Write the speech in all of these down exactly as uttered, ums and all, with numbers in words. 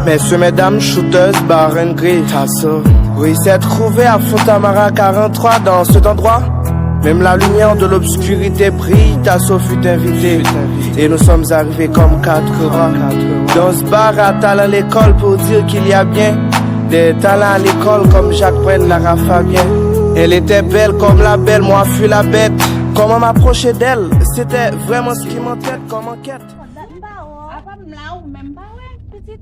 Messieurs, mesdames, shooters, bar and grill, Tasso. Oui, c'est trouvé à Fontamara quarante-trois dans cet endroit. Même la lumière de l'obscurité brille, Tasso fut invité. Et nous sommes arrivés comme quatre rois dans ce bar à talent l'école pour dire qu'il y a bien des talents à l'école comme Jacques Brel, Lara Fabian. Elle était belle comme la belle, moi fus la bête. Comment m'approcher d'elle? C'était vraiment ce qui m'entête comme enquête. Apa m la ou menm pa wè, pitit?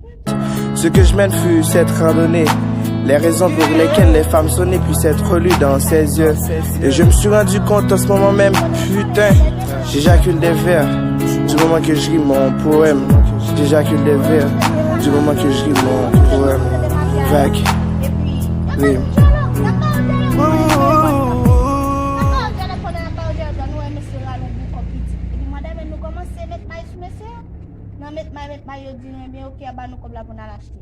Ce que je mène fut cette randonnée. Les raisons pour lesquelles les femmes sont nées puissent être lues dans ses yeux. Et je me suis rendu compte en ce moment même, putain, j'éjacule des vers du moment que je ris mon poème. J'éjacule des vers du moment que je ris mon poème. Vague. Rime. Nan met may, met may, yo di nou, ebyen, oke, a ba nou kòb la pou n al achte.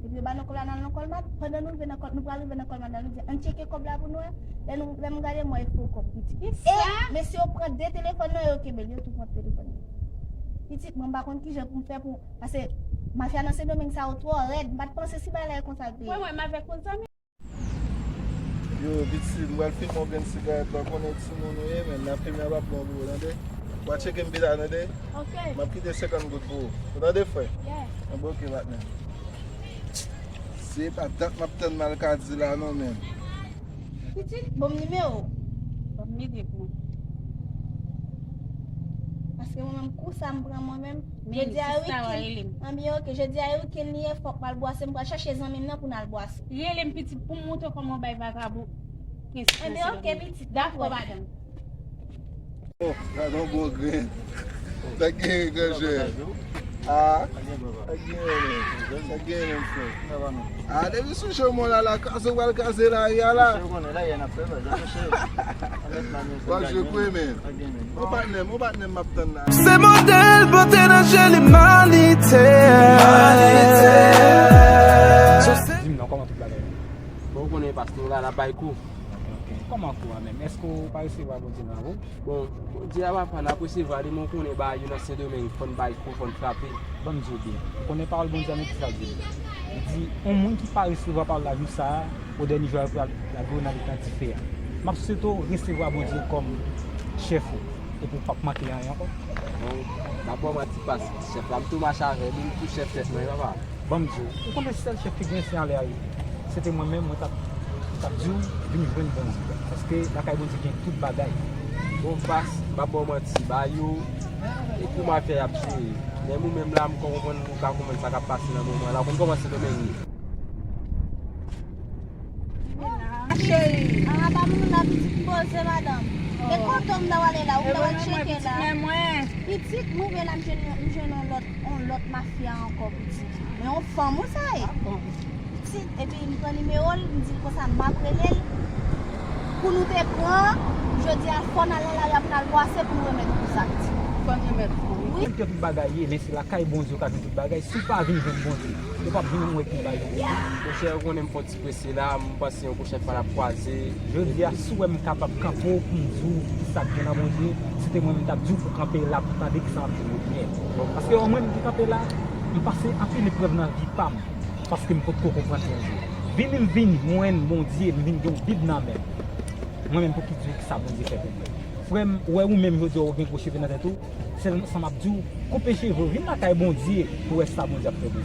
Epi yo ba nou kòb la, n al nan Colmart. Pandan nou rive nan Col-, nou pral rive nan Colmart la, nou di, ann tcheke kòb la pou nou wè. Lè nou, lè m gade, m wè e fo kòb, pitit. E mesye yo pran de telefòn nan, yo kenbe l, yo tou pran telefòn nan. Pitit, mwen m pa konn kijan pou m fè pou, paske mafya nan Sendomeng sa yo twò rèd. M pa t panse si bagay la e konsa l te ye. Mwen, mwen, m avèk yon zanmi. Yo, pitit, m pral fimen yon grenn sigarèt la, konnen timoun ou ye, men nan fimen an p ap bon pou ou, tande? W a tcheke m pita, tande? Ok. M ap kite senkant goud pou ou. Ou tande, frè? Yeah. Bon, ok, patnè. Se pa dat m ap tann Malkadi la, non, men. Pitit, bon nimewo. Bon nimewo. Paske mwen menm, kou sa m pran mwen menm, jodi a weekend. Anbyen, ok, jodi a weekend li ye, fòk m al bwase, m pral chache zanmi m nan pou n al bwase. Rele m pitit pou m montre w kòman w bay vagabon prensip nan Sendomeng. Enben, ok, pitit, dakò, madanm. Oh, gade yon bon grenn. Sa gen, gran jè. Ah, sa gen, sa gen, frè. Ah, depi sou chomon la, la, kraze, w al kraze lari a la. Misye konnen lari a n ap fè, baz, ap fè chè. W ap jwe kwe, men. Mon patnè m, mon patnè m ap tann la. Se modèl bote nan je limanite. Di m non, kòman tout bagay yo? Bon, ou konnen, pastè, nou la, n ap bay kou. Ok. Kòman kou a menm? Èske w pa resevwa Bondye nan lavi w? Bon, Bondye a papa, n ap resevwa li, men w konnen bagay yo nan Sendomeng, fò n bay kou, fò n frape. Ban m di w byen. Ou konnen pawòl Bondye a, men kisa l di? Li di, yon moun ki pa resevwa pawòl la jou sa a, o dènye jou a, l pral lage w nan letan dife a. M ap swete w resevwa Bondye kòm chèf ou, epi w p ap manke anyen ankò. Bon, m ap ba w manti, pas, chèf la, m tou mache avè li, m tou chèf tèt mwen, papa. Ban m di w, ou konnen sèl chèf ki gen sen anlè a, se te mwen menm, mwen t ap, t ap di w, vin jwenn Bondye. Paske lakay Bondye gen tout bagay. Bon, pas, m p ap ba w manti, ba yo, e pou mafya y ap jere. Menm ou menm la, m konprann, ou ka konprann sa k ap pase nan moman la, ou konn kòman Sendomeng ye. Cheri. Ah, ba moun la pitit poze, madanm. E kote m ta wale la, ou ta wale tcheke la. Pitit, mwen vin la, m jwenn, m jwenn yon lòt, yon lòt mafya ankò, pitit. Men yon fanm ou sa ye. Pitit, epi m pran nimewo l, m di l konsa, m ap rele l. Kou nou te pran, jodi a, fò n al nan lari a pou n al bwase pou n remèt kou sa, pitit. Fò n remèt kou, wi. Wi. Tout bagay ye, men se lakay Bondye ou ka jwenn tout bagay. Si w pa vin jwenn Bondye, ou p ap vin wè ki bagay yo. Monchè, ou konnen m fè yon ti prese la, m panse yon pwochèn fwa n ap kwaze. Jodi a, si w wè m kapab kanpe w pou m di w ki sa k gen nan Bondye, si te mwen, m t ap di w pou kanpe la pou tande ki sa m ap di w byen. Paske yon mwen ki kanpe la, m pase anpil eprèv nan vi pa m, paske m potko konprann Bondye. Vini m vin jwenn Bondye, m vin gen yon Bib nan men m. Mwen menm pou ki di w ki sa Bondye fè pou mwen. Frè m, ou wè ou menm jodi a ou gen gwo cheve nan tèt ou, se sa m ap di w, koupe cheve w, vin lakay Bondye pou w wè sa Bondye ap fè pou ou.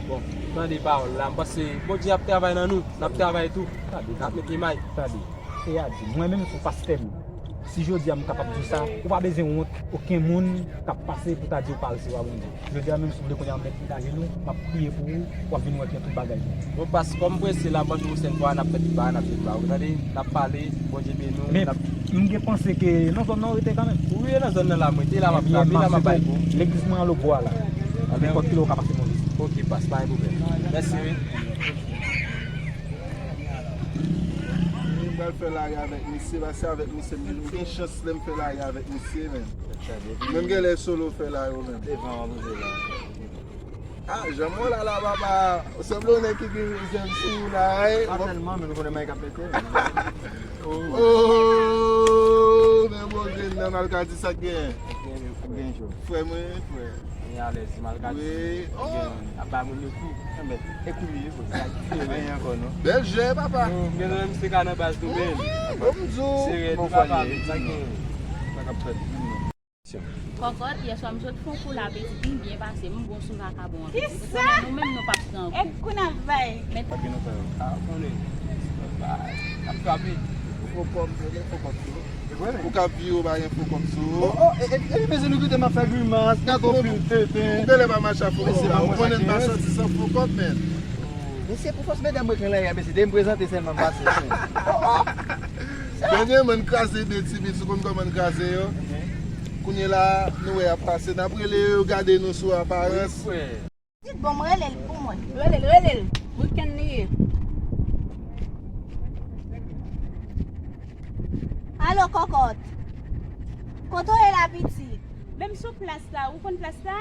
Bon, tande pawòl la, m panse Bondye ap travay nan nou, n ap travay tou. Tande, n ap mete may. Tande, e a di, mwen menm se yon pastè m ye. Si jodi a m kapab di w sa, ou pa bezwen wont okenn moun k ap pase pou ta di w pa resevwa Bondye. Jodi a menm, si w vle kounye a, m mèt met ajenou, m ap priye pou ou, w ap vin wè ke tout bagay bon. Bon, pas, kòm prese la, m panse pwochèn fwa n ap fè tout bagay, n ap fè tout bagay. Ou tande, n ap pale, Bondye beni w. Men, m gen panse ke nan zòn nan w rete kanmenm. Wi, nan zòn nan la m rete, la m ap frape, la m ap bay kou. Legliz mwen anlè bwa la. Nenpòt kilè ou ka pase mwen vizit. Ok, pas, pa gen pwoblèm. Mèsi, wi. M pral fè lari avèk misye, paske avèk misye, m gen chans lè m fè lari avèk misye, men. Menm gen lè solo fè lari ou menm. Devan w ap rive la. Ah, jan mwen la la, papa. Ou sanble yon nèg ki gen zen sou ou la, wi. Pa tèlman, men nou konnen may k ap pete. Oh, men bon grenn nan Malkadi, sa k genyen? Ap gen, ap gen cho. Frè mwen, frè. Gen alèz, se malgadi. Wi. Gen ap bay moun yo kou. Enben, e kou li ye, bro. Sa ki fè anyen ankò, non? Bèl jè, papa. Yo, men nan misye ka nan baz nou, men. Bon, m di w. Se rèd, papa, men sa gen. Sa k ap fèt. Kòkòt, yèswa m sot fè yon kou la, pitit, m byen pase, m bon sou vakabon an, pitit. Ou konnen nou menm nou p ap pran kou. E kou n ap bay. Men pa gen nou fè yo. A, ou konnen. Ap frape. Fo kòb, fo kòb tou. Ou ka vire w pa gen fo kòb sou ou. Oh, oh, e, e, e, mezanmi, koute m ap fè grimas, gade yon fim tenten. Ou genlè pa mache ak fo kòb. Ou konnen m pa sòti san fo kòb, men. Mesye, pou fòs medam mwen k nan lari a, mesye, depi m prezante sèlman m pase. Oh, oh. Dènyèman, n kraze de ti bit, ou konn kòman n kraze yo? Kounye la, nou wè y ap pase, n ap rele yo, yo gade nou sou aparans. Wi, frè. Di bon, m rele l pou mwen. Rele l, rele l. Wikenn li ye. Alo, kòkòt. Kote w ye la, pitit? Men m sou plas la. Ou konn plas la?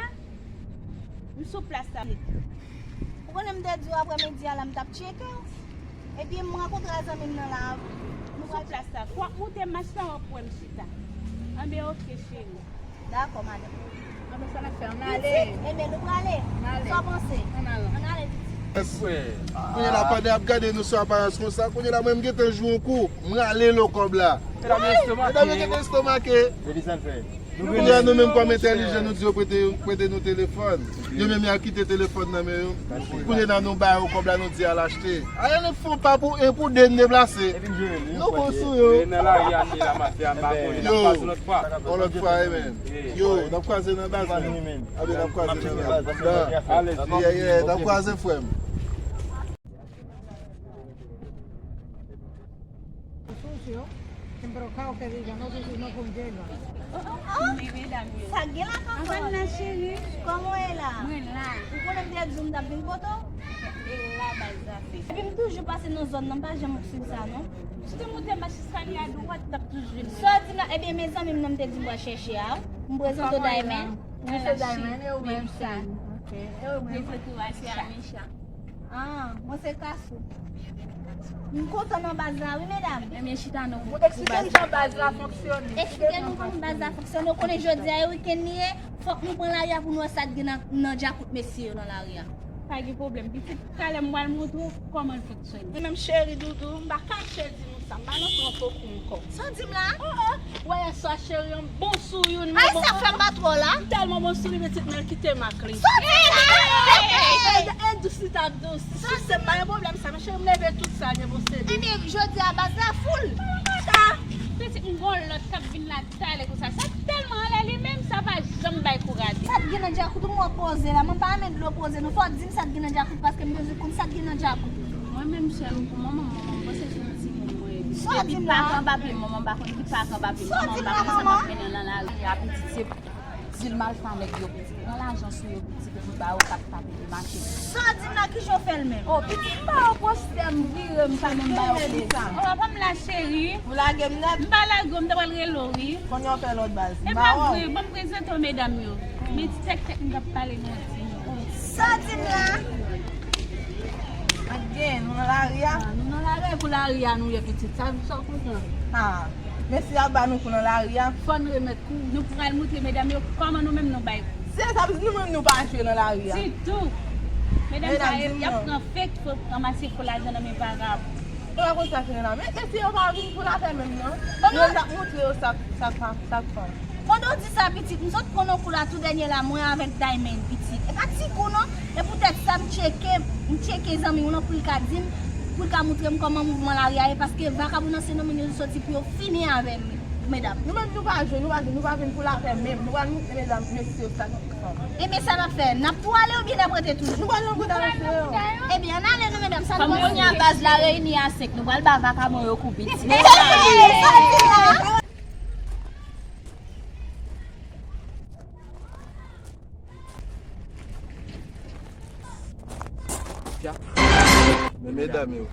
M sou plas la. Ou konnen m te di w aprèmidi a la, m t ap tcheke w. Epi m rankontre a zanmi m nan la. M sou plas la. Fò w ap moute mach la, w ap wè m chita. Anben, oke, cheri. Dakò, madanm. Anben, sa n ap fè? Ann ale. Pitit, enben, nou prale. Ann ale. Sa w panse? Ann ale. Ann ale, pitit. Kounye la, pandan y ap gade nou sou aparans konsa, kounye la, mwen, m gentan jwe yon kou. M rale lo kòb la. Medam yo estomake. Medam yo gentan estomake. Kounye la, nou menm kòm entèlijan, nou di yo prete, prete nou telefòn. Yo menm, y al kite telefòn nan men yo. Kounye la, nou ba yo kòb la, nou di al achte. Ayen, nou fè yon pa pou en, pou de, n deplase. Nou bon sou yo. Nan lari a, n ye la, maten a, m pa konnen, n ap pase lòt fwa. Yon lòt fwa, amen. Yo, n ap kwaze nan baz, men. Amen, n ap kwaze nan baz. Yeah, yeah, n ap kwaze, frè m. Sucio, embrocados que digan, no sé si no funciona. Oh, oh, oh. Sa gen la, kòkòt? Avan nan, cheri. Kòman w ye la? Mwen la. Ou konnen m te di w m t ap vin kote w? E la, baz la fè. Epi m toujou pase nan zòn nan, m pa janm swiv sa, non. Si w te monte mach jiska li a dwat, t ap toujou vin. Sa w di m la, ebyen, mezanmi m nan m te di m pral chèche a, m prezante w Diamond. Mwen se Diamond, e ou menm sa? Ok. E ou menm? Prezante w a, se Amisha. Ah, mwen se Kasou. M kontan nan baz la, wi, medam. Ebyen, chita non. Eksplike m jan baz la fonksyone. Eksplike nou kòman baz la fonksyone. Ou konnen jodi a, e wikenn li ye, fòk nou pran lari a pou nou wè sa k gen nan, nan djakout mesye yo nan lari a. Pa gen pwoblèm, pitit, talè m pral montre w kòman l fonksyone. Mwen menm, cheri doudou, m pa kache di nou sa, m pa nan pran fo kou ankò. Sa w di m la? Oh, oh. Wè yèswa cheri, yon bon sou youn. Ay, sa fè m pa twò la. M tèlman bon sou li, pitit, men l kite mak li. Sa w di m la? E, e, e dous li t ap dous. Souse m pa gen pwoblèm sa, men cheri, m leve tout sa, gen bon sede. Ebyen, jodi a baz la full. Pitit, m gon lòt k ap vin la talè konsa. Sa tèlman anlè li menm, sa pa janm bay kou rate. Sa t gen nan djakout ou m wè poze la? Mwen pa renmen dlo poze non. Fò w di m sa t gen nan djakout paske m bezwen konn sa t gen nan djakout. Mwen menm sèl m pou manman, manman m panse se yon timoun mwen ye. Sa w di m la? Depi pa k anba pye m, manman m pa konn ki pa k anba pye m. Manman m pa konn sa m ap mennen nan lari a, pitit, se di l m al fè a nèg yo, pitit. Pran lajan sou yo, pitit, epi ba yo k ap tape pou mache. Sa w di m la, kijan w fè l menm? Oh, pitit, m ba yo pwostè, m vire, m fè moun ba yo plezi. Oh, papa m la, cheri. Ou lage m nèt? M pa lage w, m ta pral rele w, wi. Kounye a w fè lòt baz. E pa vre, ban m prezante w medam yo. Men ti tèktèk m t ap pale nou an ti minit. Sa w di m la? Ak gen, nou nan lari a? Ah, nou nan lari a, pou lari a nou ye, pitit. Sa, sa w konprann? Ah, mesye ap ba nou kou nan lari a. Fò n remèt kou. Nou pral montre medam yo kòman nou menm nou bay kou. Se sa, nou menm nou pa jwe nan lari a. Ditou. Medam sa, y ap pran fake, fo, ranmase fo lajan nan men vagabon. Ou pa konn sa k gen la. Men, mesye yo pa vin pou lapè menm, non. Nou menm n ap montre yo sa, sa k pa, sa k fè. Pandan w di sa, pitit, m sot pran nan kou la tou dènye la, mwen avèk Diamond, pitit. E pa ti kou, non. E poutèt sa, m tcheke, m tcheke zanmi w lan pou l ka di m, pou l ka montre m kòman mouvman lari a ye, paske vakabon nan se nan men yo soti pou yo fini avè m, medam. Nou menm, nou pa jwe, nou pa jwe, nou pa vin pou lapè menm. Nou pral montre medam, mesye yo sa k ap fè. Ebyen, sa n ap fè? N ap tou ale oubyen n ap rete toujou? Nou pral nan bouda mesye yo. Ebyen, ann ale non, medam, sa n ap fè. Kounye a baz la reyini a senk, nou pral ba vakabon yo kou pitit. Men medam yo.